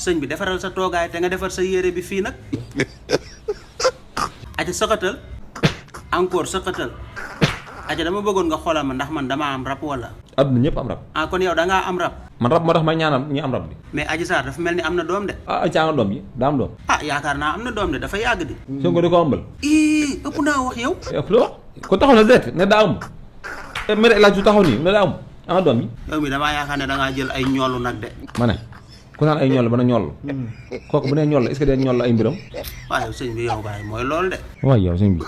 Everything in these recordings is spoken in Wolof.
sëñ bi defaral sa toogaay te nga defar sa yére bi fii nag. aca sëqatal encore sëqatal. aca dama bëggoon nga xoolal ma ndax man damaa am rab wala. adduna ñëpp am rab. ah kon yow da ngaa am rab. man rab moo tax may ñaanal ñi am rab bi. mais Adji Sarr dafa mel ni am na doom de. ah caa nga doom yi daa am doom. ah yaakaar naa am na doom de dafa yàgg di. Sonko di ko ëmbal. ii ëpp naa wax yow. ëpp la wax ko taxaw na direct ne daa ëmb. mere laaj su taxaw nii ne daa ëmb ana doom yi. yow mi damaa yaakaar ne da ngaa jël ay ñoolu nag de. ma ne ku naan ay ñoll ba na ñoll. kooku bu nee ñoll est-ce que day ñoll ay mbiram. waaw yow sëñ bi yow baay mooy loolu de. waaw yow sëñ bi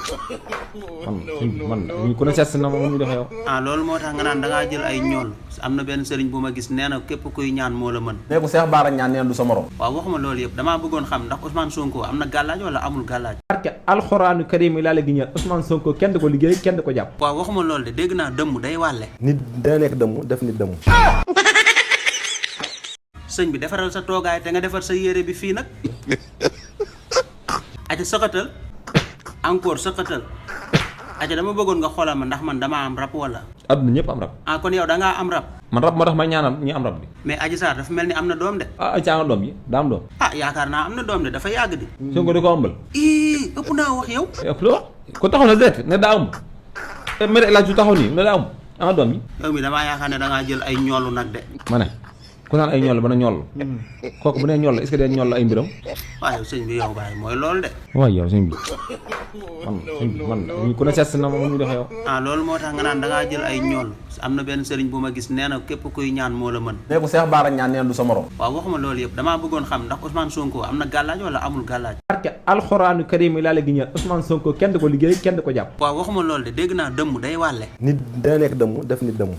man ku ne seet si na ma ñu def yow. ah loolu moo tax nga naan da ngaa jël ay ñool am na benn sëriñ bu ma gis nee na képp kuy ñaan moo la mën. nee ko Cheikh Bara ñaan nee na du sa morom. waaw waxuma loolu yëpp damaa bëggoon xam ndax Ousmane Sonko am na gàllaaj wala amul gàllaaj. parce que alxuraanu karim yi laa la gi ñëw Ousmane Sonko kenn du ko liggéey kenn du ko jàpp. waaw waxuma loolu de dégg naa dëmm day wàlle. nit dana nekk dëmm def nit dëmm. sëñ bi defaral sa toogaay te nga defar sa yére bi fii nag. aca sëqatal encore sëqatal. aca dama bëggoon nga xoolal ma ndax man damaa am rab wala. adduna ñëpp am rab. ah kon yow da ngaa am rab. man rab moo tax may ñaanal ñi am rab bi. mais Adji Sarr dafa mel ni am na doom de. ah caa nga doom yi daa am doom. ah yaakaar naa am na doom de dafa yàgg di. Sonko di ko ëmbal. ii ëpp naa wax yow. ëpp la wax ko taxaw na direct ne daa ëmb. mere laaj su taxaw nii ne daa ëmb ana doom yi. yow mi damaa yaakaar ne da ngaa jël ay ñoolu nag de. ma ne ku naan ay ñoll ba na ñoll. kooku bu nee ñoll est-ce que day ñoll ay mbiram. waaw yow sëñ bi yow baay mooy loolu de. waaw yow sëñ bi man ku ne seet si na ma ñu def yow. ah loolu moo tax nga naan da ngaa jël ay ñool am na benn sëriñ bu ma gis nee na képp kuy ñaan moo la mën. nee ko Cheikh Bara ñaan nee na du sa morom. waaw waxuma loolu yëpp damaa bëggoon xam ndax Ousmane Sonko am na gàllaaj wala amul gàllaaj. parce que alxuraanu karim yi laa la gi ñëw Ousmane Sonko kenn du ko liggéey kenn du ko jàpp. waaw waxuma loolu de dégg naa dëmm day wàlle. nit dana nekk dëmm def nit dëmm.